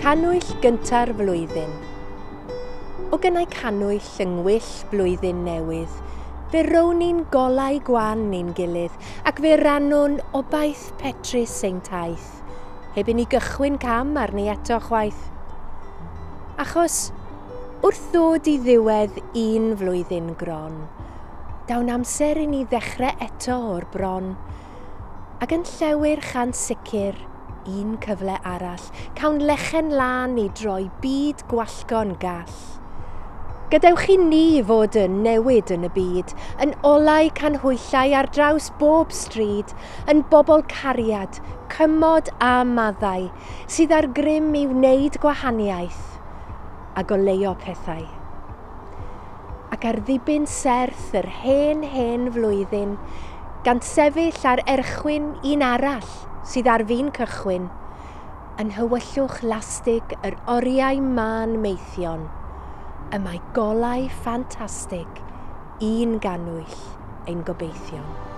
Cannwyll gynta'r flwyddyn. O gynnau cannwyll yng ngwyll blwyddyn newydd, fe rown ni'n golau gwan i'n gilydd ac fe rannwn obaith petrus ein taith, heb i ni gychwyn cam arni eto chwaith. Achos, wrth ddod i ddiwedd un flwyddyn gron, daw'n amser i ni ddechrau eto o'r bron, Ac yn llewyrch ansicr, un cyfle arall, cawn lechen lân i droi byd gwallgo'n gall. Gadewch i ni fod yn newid yn y byd, yn olau canhwyllau ar draws bob stryd, yn bobl cariad, cymod a maddau, sydd â'r grym i wneud gwahaniaeth a goleuo pethau. Ac ar ddibyn serth yr hen, hen flwyddyn, gan sefyll ar erchwyn un arall sydd ar fin cychwyn, yn nhywyllwch lastig yr oriau mân meithion, y mae golau ffantastig un gannwyll ein gobeithion.